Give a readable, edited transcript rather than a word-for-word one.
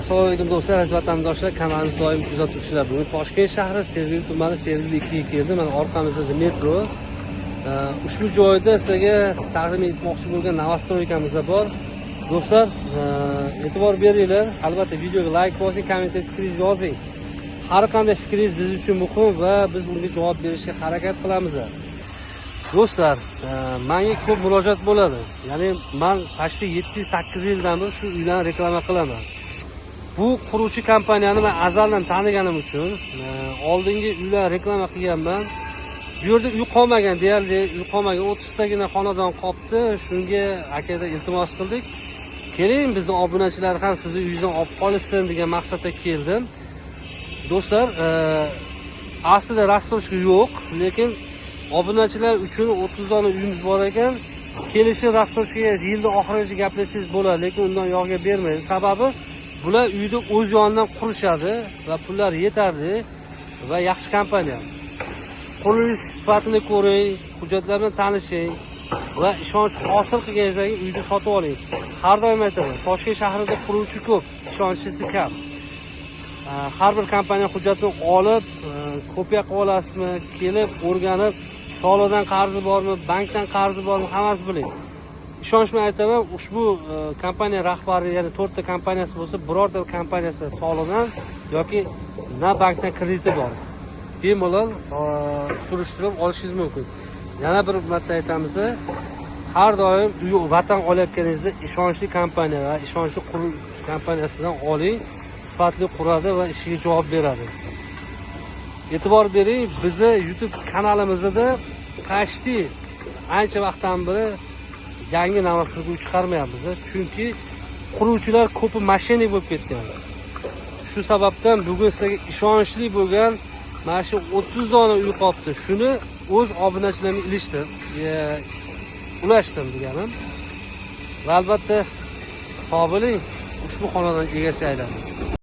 Assalomu alaykum do'stlar, aziz vatandoshlar, kanalimizni doim kuzatuvchilar. Bugun Toshkent shahri Sergeli tumani Sergeli 2 ga keldim. Mana orqamizda metro. Ushbu joyda sizlarga taqdim etmoqchi bo'lgan новостройка miz bor. Do'stlar, e'tibor beringlar. Albatta videoga like bosing, kommentga fikringizni yozing. Har qanday fikringiz biz uchun muhim va biz unga javob berishga harakat qilamiz. Do'stlar, menga ko'p murojaat bo'ladi. Ya'ni men почти 7-8 yildan beri shu uylarni reklama qilaman. Bu quruvchi kompaniyani men azaldan taniganim uchun oldingi uylar reklama qilganman. Bu yerda uy qolmagan, deyarli uy qolmagan, 30 tagina xonadon qolibdi. Shunga akadan iltimos qildik. Keling, bizni obunachilar ham sizni uyingizdan olib qolishsin degan maqsadda keldim. Do'stlar, aslida рассрочка yo'q, lekin obunachilar uchun 30 dona uyimiz bor ekan. Kelishi рассрочка ga yilni oxirigacha gaplashsangiz bo'ladi, lekin undan yog'iga bermaydi. Sababi bular uyni o'z yonidan qurishadi va pullar yetarli va yaxshi kompaniya. Qurilish sifatini ko'ring, hujjatlar bilan tanishing va ishonch hosil qilganingizdan keyin uyni sotib oling. Har doim aytaman, Toshkent shahrida quruvchi ko'p, ishonchlisi kam. Har bir kompaniya hujjatni olib, kopiya qilib olasizmi, kelib o'rganib, soliqdan qarzi bormi, bankdan qarzi bormi, hammasi biling. Ishonch bilan aytaman, ushbu kompaniya rahbari, ya'ni to'rtta kompaniyasi bo'lsa, birorta kompaniyasi soliqdan yoki na bankdan krediti bor. Bemalol surishtirib olishingiz mumkin. Yana bir marta aytamiz, har doim uy vatan olayotganingizda ishonchli kompaniya va ishonchli qurilish kompaniyasidan oling, sifatli quradi va ishiga javob beradi. E'tibor bering, bizni YouTube kanalimizda почти ancha vaqtdan beri yangi новостройка chiqarmayapmiz, chunki quruvchilar ko'pi мошенник bo'lib ketgan. Shu sababdan bugun sizlarga ishonchli bo'lgan mana shu 30 dona uy qolibdi. Shuni o'z obunachilarimga ilishdim, ulashdim deganim. Va albatta sog' bo'ling, ushbu xonadon egasi aylanadi.